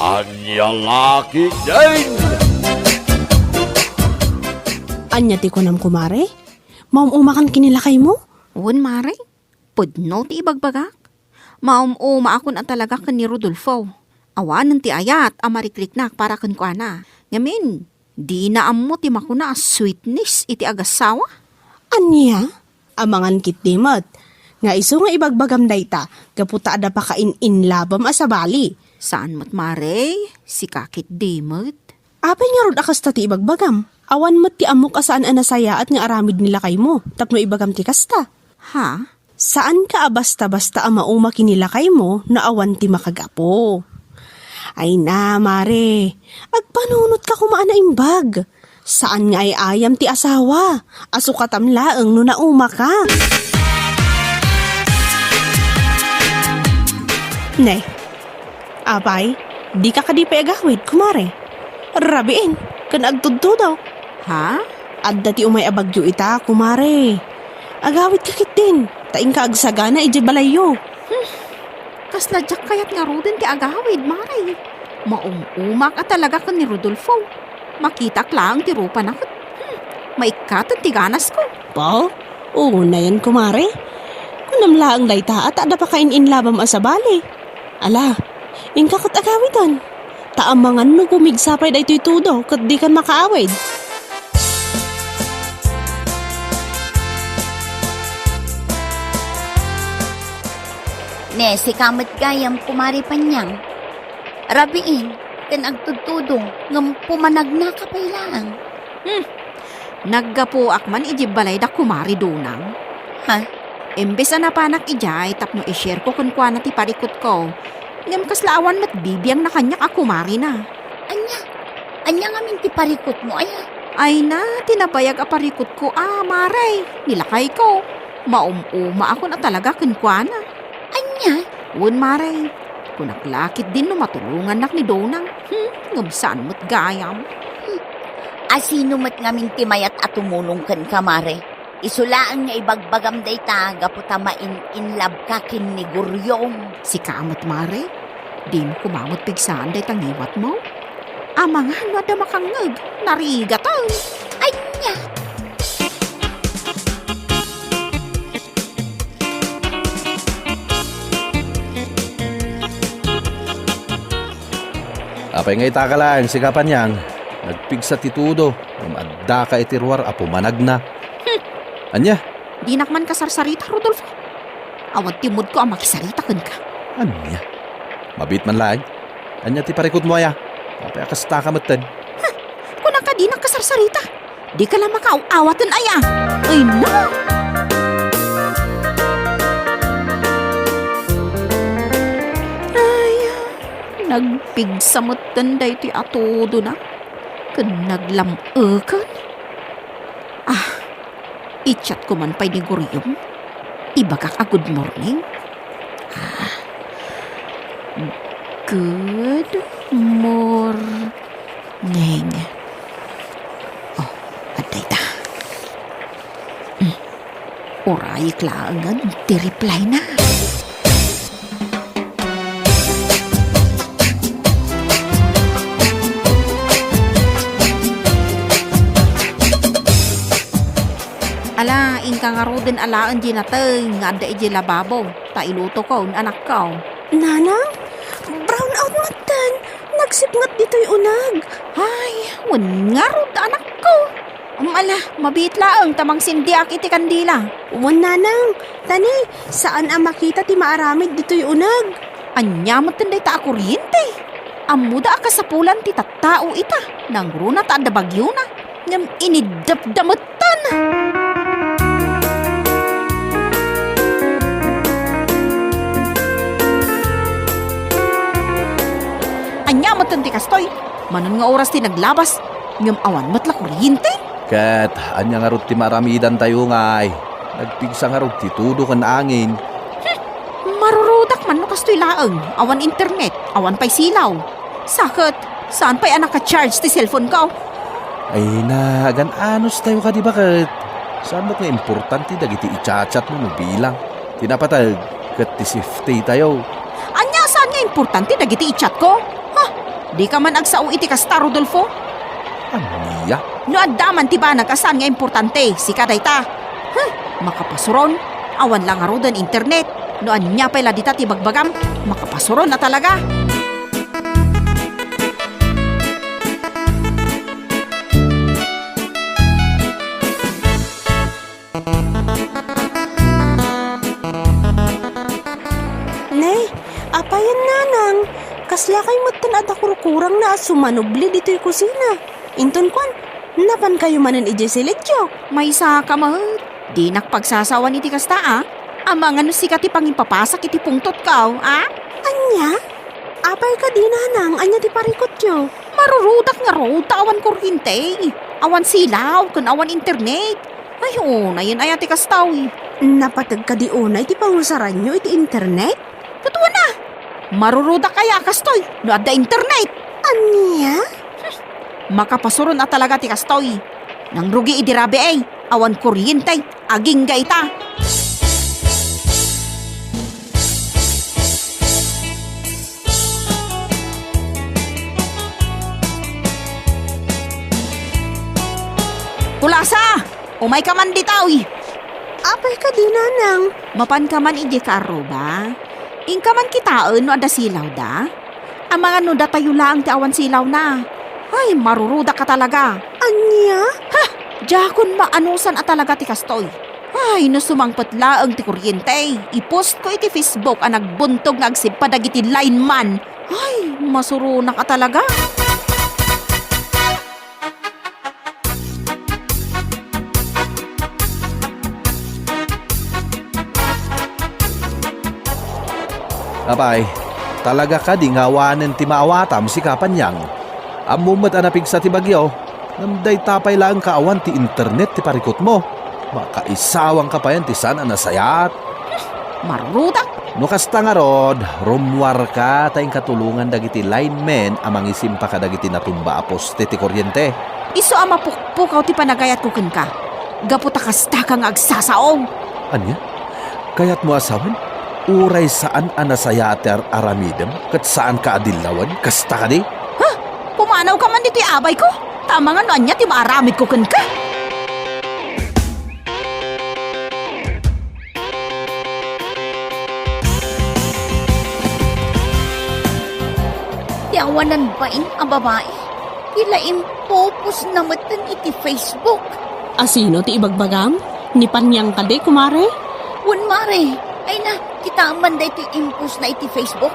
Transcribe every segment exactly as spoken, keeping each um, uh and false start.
Ania la ketdin? Ania ti kunam, kumare? Maum-umakan ken ni lakaymo? Wen, mare. Pudno ti ibagbagak. Maum-umaakon a talaga ken ni Rodolfo. Awanen ti ayat a marikriknak para kenkuana. Ngamin, dina ammo ti makuna a sweetness iti agasawa. Ania? Amangan ketdi met nga isu nga ibagbagam dayta gapu ta adda pakain-inlabem a sabali. Saan met, mare, sika ketdi met. Apay ngarud a kasta ti ibagbagam? Awan met ti ammok a saan a nasayaat nga aramid ni lakaymo tapno ibagam ti kasta. Ha? Saanka a basta-basta a mauma ken ni lakaymo no awan ti makagapu. Ay na, mare, agpanunotka koma a naimbag. Saan nga ay-ayam ti asawa, a sukatam laeng no naumaka. Ne, apay, dika kadi pay agawid, kumare? Rabiin, ken agtudtudo. Ha? Adda ti umay a bagyo ita, kumare. Agawidka ketdin, ta inka agsagana idiay balayyo. Hmm. Kasla diak kayat ngaruden ti agawid, mare. Maum-umak a talaga ken ni Rodolfo. Makitak laeng ti rupana ket, hmm, maikkaten ti ganasko. Ba? Unayen, kumare. Kunam laeng dayta a ta adda pakain-inlabam a sabali. Ala, inka ket agawiden. Ta amangan no pumigsa pay daytoy tudo ket dikan makaawid. Ne, sika met gayam, Kumare Panyang. Rabiin, ken agtudtudo, ngem pumanagnaka pay laeng. Hmm. Naggapuak man idiay balay da Kumare Donang. Ha? Imbes a napanak idiay tapno i-share ko kenkuana ti parikutko, ngem kasla awan met bibiangna kaniak a kumarena. Ania? Ania ngamin ti parikutmo, aya? Ay na, ti nabayag a parikutko a, mare, ni lakayko. Maum-umaakon a talaga kenkuana. Ania? Wen, mare. Kunak la ketdin no matulongannak ni Donang. Hmm, ngem saan met gayam. Hmm. A sino met ngamin ti mayat a tumulong kenka, mare? Isu laeng nga ibagbagam dayta gapu ta main-in love ka ken ni Gurion. Sika met, mare? Dimo koma met pigsaan dayta ngiwatmo? Amangan no adda makangngeg, narigaten. Ania? Apay nga itaka laeng, sika Panyang? Nagpigsa ti tudo, ngem addaka iti ruar a pumanagna. Hmm. Ania? Dinak man kasarsarita, Rodolfo. Awan ti moodko a makisarita kenka. Ania? Mabiit man laeng? Ania ti parikutmo aya? Apay a kastaka metten? Huh! Kunaka dinak kasarsarita. Dika la makaaw-awaten aya. Ay na! Ay, nagpigsa metten daytoy a tudona. Ken naglam-eken. Ah, i-chat ko man pay ni Gurion. Ibagak a good morning. Ah, good morning. Oh, adda ita. Hmm. Urayek laengen ti reply na. Ala, inka ngaruden alaen di nateng nga adda idiay lababo, ta ilutokon, anakko. Nanang, brown out metten. Nagsipnget ditoy uneg. Ay, wen ngarud, anakko. Am, ala, mabiit laeng ta mangsindiak iti kandila. Wen, nanang, tani, saan a makita ti maaramid ditoy uneg. Ania metten dayta a kuryente? Ammoda a kasapulan ti tattao ita, nangruna ta adda bagyona, ngem iniddepda metten. Ania metten ti kastoy? Manon nga oras ti naglabas, ngem awan met la kuryente? Ket ania ngarud ti maaramidantayo ngay? Nagpigsa ngarud ti tudo ken angin. Hmm, marurudak man no kastoy laeng. Awan internet, awan pay silaw. Sa ket, saan pay a naka-charge ti cellphone ko? Ay, nagan-anos tayo kadi baket. Saan met nga importante dagiti i-chat-chat mo no bilang? Ti napateg, ket ti safety tayo. Ania saan nga importante dagiti i-chat ko? Ha? Dika man agsao iti kasta, Rodolfo. Ania? No adda man ti banag a saan nga importante, sika dayta. Huh, makapasuron, awan la ngaruden internet. No ania pay la dita ti bagbagam, makapasuron a talaga. Ne, apayen, nanang, kasla kay metten a dakurkurangna a sumanubli ditoy kusina. Inton kuan, napan kayo manen idiay silityo? Maysa ka met. Dinak pagsasawan iti kasta, a. Amangan no sika ti pangipapasak iti pungtotko, a? Ania? Apay kadi, nanang, ania ti parikutyo? Marurudak ngarud ta awan kuryente, awan silaw, ken awan internet. Ay, unayen aya ti kastoy. Napateg kadi unay ti pangusaranyo iti internet? Ket wen a, marurudak aya a kastoy no adda internet? Ania? Makapasuron a talaga ti kastoy. Nangrugi idi rabii, awan kuryente, agingga ita. Kulasa! Umayka man ditoy! Apay kadi, nanang? Mapanka man idiay kaarruba? Inka man kitaen no adda silawda? Amangan no datayo laeng ti awan silawna. Ay, marurudak ka talaga. Ania? Ha! Diakon maanusan a talaga ti kastoy. Ay, no sumangpet laeng ti kuryente, i-post ko iti Facebook a nagbuntog nga agsibpa dagiti lineman. Ay, masuronak a talaga. Apay, talaga kadi nga awanen ti maawatam sika, Panyang? Ammom met a napigsa ti bagyo, ngem dayta pay laeng kaawan ti internet ti parikutmo. Makaisawangka payen ti saan a nasayaat. Marurudak! No kasta ngarud, rummuarka ta inka tulongan dagiti linemen a mangisimpa kadagiti natumba a poste ti kuryente. Isu a mapukpukaw ti panagayatko kenka, gapu ta kastaka nga agsasao. Ania? Kayatmo a sawen? Uray saan a nasayaat ti ar-aramidem ket saanka a dillawen, kasta kadi? Ha? Pumanawka man ditoy abayko, ta amangan no ania ti maaramidko kenka. Ti awanan bain a babai, ti la impupos na metten iti Facebook. A sino ti ibagbagam? Ni Panyang kadi, kumare? Wen, mare. Ay na, kitaem man daytoy impos na iti Facebook.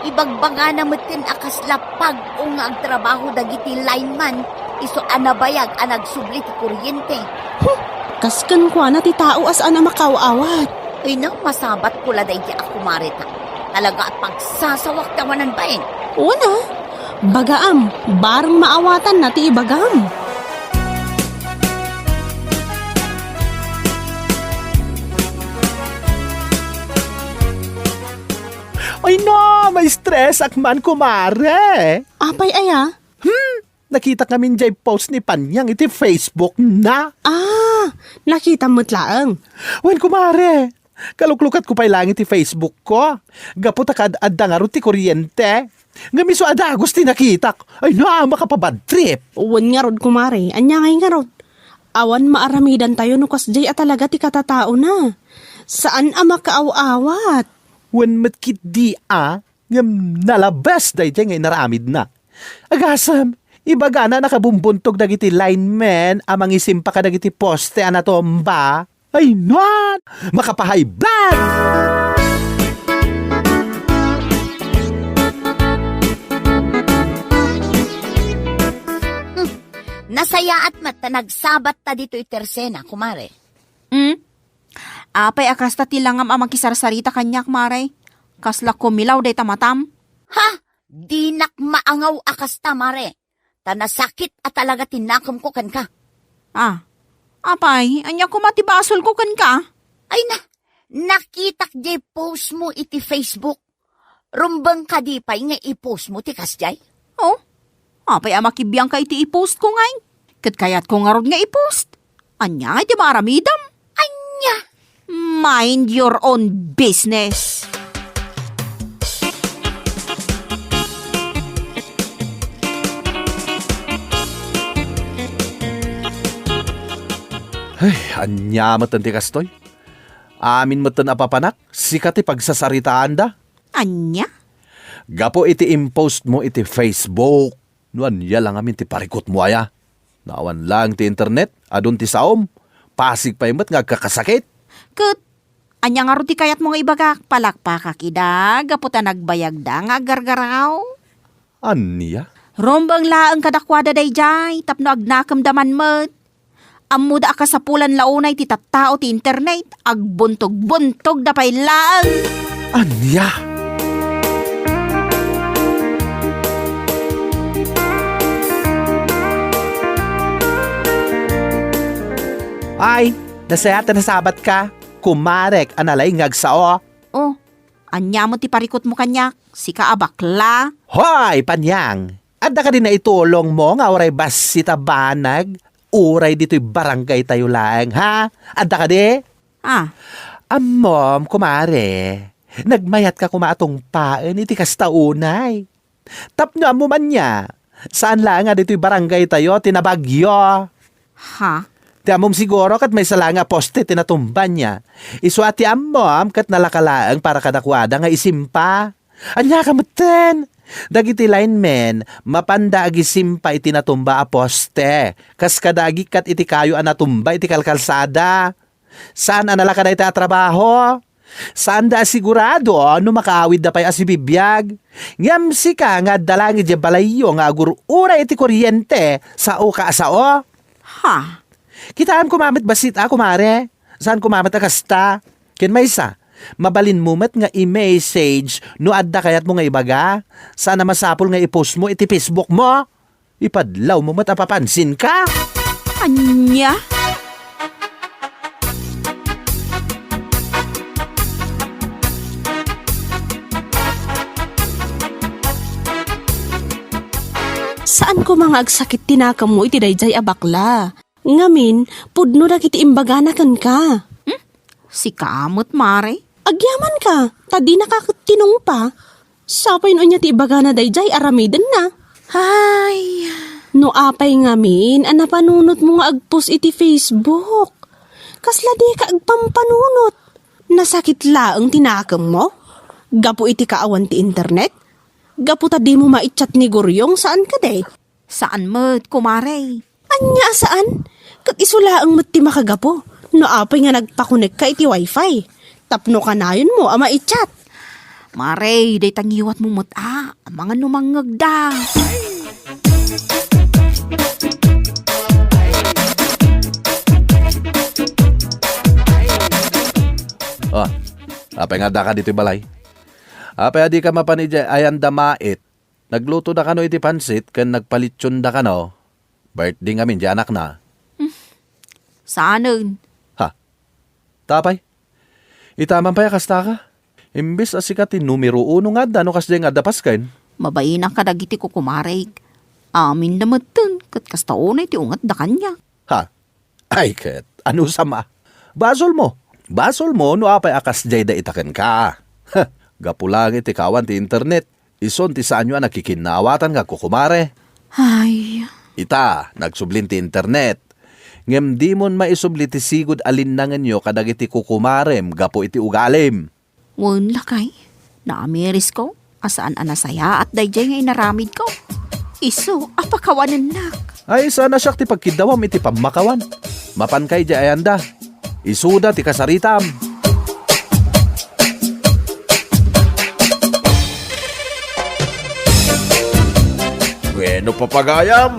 Ibagbagana metten a kasla pag-o nga agtrabaho dagiti lineman, isu a nabayag a nagsubli ti kuryente. Hmm, kas kenkuana ti tao a saan a makaaw-awat. Ay na, masabatko la daydi a kumare ta. Talaga a pagsasawak ti awanan bain. Una, bagaam, bareng maawatanna ti ibagam. Ay na, ma-stress ak man, kumare. Apay aya? Hmm, nakitak ngamin jay post ni Panyang iti Facebook na. Ah, nakitam met laeng. Wen, kumare, kaluklukatko pay laeng iti Facebook ko. Gapu ta kaad-adda ngarud ti kuryente. Ngem isu a dagus ti nakitak. Ay na, makapabad trip. Wen ngarud, kumare, ania ngay ngarud? Awan maaramidantayo no kasjay a talaga ti katataona. Saan a makaaw-awat. Wen met ketdi a, ngem nalabes dayjay nga inaramidna. Agasem, ibagana a nakabumbuntog dagiti linemen a mangisimpa kadagiti poste a natumba. Ay, nuan! Makapa-high blood! Hmm. Nasayaat met ta nagsabat ta ditoy tersena, kumare. Hmm? Apay a kasta ti langam a makisarsarita kaniak, mare? Kasla kumilaw dayta matam? Ha? Dinak maangaw a kasta, mare. Ta nasakit a talaga ti nakemko kenka. Ah, apay, ania koma ti basolko kenka? Ay na, nakitak jay post mo iti Facebook. Rumbeng kadi pay nga i-post mo ti kasjay? Oh, apay a makibiangka iti i-post ko ngay? Ket kayatko ngarud nga i-post. Ania ngay ti maaramidem? Ania? Mind your own business. Ay, ania met ti kastoy? Amin met a papanak, sika ti pagsasaritaanda. Ania? Gapu iti impost mo iti Facebook, no ania la ngamin ti parikut mo aya? Naawan laeng ti internet, adun ti saom, pasig pay met nga agkakasakit. Ket ania ngarud ti kayat mo nga ibagak? Palakpakak ida gapu ta nagbayagda nga aggargaraw. Ania? Rumbeng laeng kadakuada daydiay tapno agnakemda man met. Ammoda a kasapulan la unay ti tattao ti internet, agbuntog-buntogda pay laeng. Ania? Ay, nasayaat a nasabatka, kumarek a nalaing nga agsao. Oh, ania met ti parikut mo kaniak? Sika a bakla. Hoy, Panyang! Adda kadi naitulong mo nga uray bassit a banag, uray ditoy barangay tayo laeng, ha? Adda kadi? Ah. Ammom, kumare, nagmayatka koma a tungpaen iti kasta unay. Tapno ammom ania, saan laeng a ditoy barangay tayo ti nabagyo. Ha? Ti ammom siguro ket maysa laeng a poste ti natumba nia. Isu a ti ammom ket nalaka laeng para kadakuada nga isimpa. Ania ka metten? Dagiti linemen, mapanda agisimpa iti natumba a poste, kas kada agikkat iti kayo a natumba iti kalkalsada. Saan a nalaka dayta a trabaho? Saanda a sigurado no makaawidda pay a sibibiag. Ngem sika nga adda laeng idiay balayyo nga agur-uray iti kuryente, sao ka a sao? Ha? Kitaem koma met bassit a, kumare. Saan koma met a kasta? Ken maysa, mabalinmo met nga i-message no adda kayatmo nga ibaga. Saan a masapul nga i-post mo iti Facebook mo. Ipadlawmo met a papansinka. Ania? Saan koma nga agsakit ti nakemmo iti daydiay a bakla. Ngamin, pudno dagiti imbagana kenka. Hmm? Sika met, mare? Agyamanka, ta dinaka ket tinungpa. Sapay no ania ti ibagana daydiay, aramidenna. Ay. No apay ngamin a napanunotmo nga agpost iti Facebook? Kasla dika agpampanunot. Nasakit laeng ti nakemmo? Gapu iti kaawan ti internet? Gapu ta dimo maichat ni Guryong, saan kadi? Saan met, kumare. Ania a saan? Ket isu laeng met ti makagapu no apay nga nagpakonekka iti wifi tapno kanayonmo a maichat. Mare, dayta ngiwatmo met a, amangan no mangngegda. Oh, apay nga addaka ditoy balay? Apay a dika mapan idiay ayan da mait? Naglutoda kano iti pansit ken nagpalitsionda kano. Birthday ngamin ti anakna. Hmm. Saanen? Ha? Tapay? Itaman pay a kastaka? Imbes a sika ti numero uno nga adda no kasdiay nga adda pasken. Mabainak kadagiti kukumarek. Aminda metten ket kasta unay ti ungetda kaniak. Ha? Ay ket, anusam a? Basolmo. Basolmo no apay a kasdiay dayta kenka. Gapu laeng iti kaawan ti internet, isun ti saanyo a nakikinnaawatan nga agkukumare. Ay. Ita, nagsublin ti internet. Ngem dimon maisubli ti sigud a linnangenyo kadagiti kukumarem gapu iti ugalim. Wen lakay, naamirisko a saan a nasayaat daydiay nga inaramidko. Isu a pakawanennak. Ay, saan a siak ti pagkiddawam iti pammakawan. Mapanka idiay ayanda. Isuda ti kasaritam. Bueno, papagayam,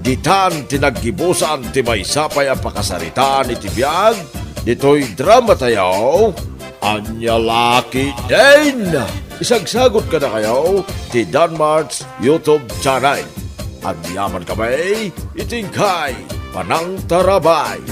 ditan ti naggibusan ti maysa pay a pakasaritaan iti biag ditoy drama tayo, Ania La Ketdin! Isagsagut kadakayo ti Danmart's YouTube channel. Aniaman kami iti inkay panangtarabay.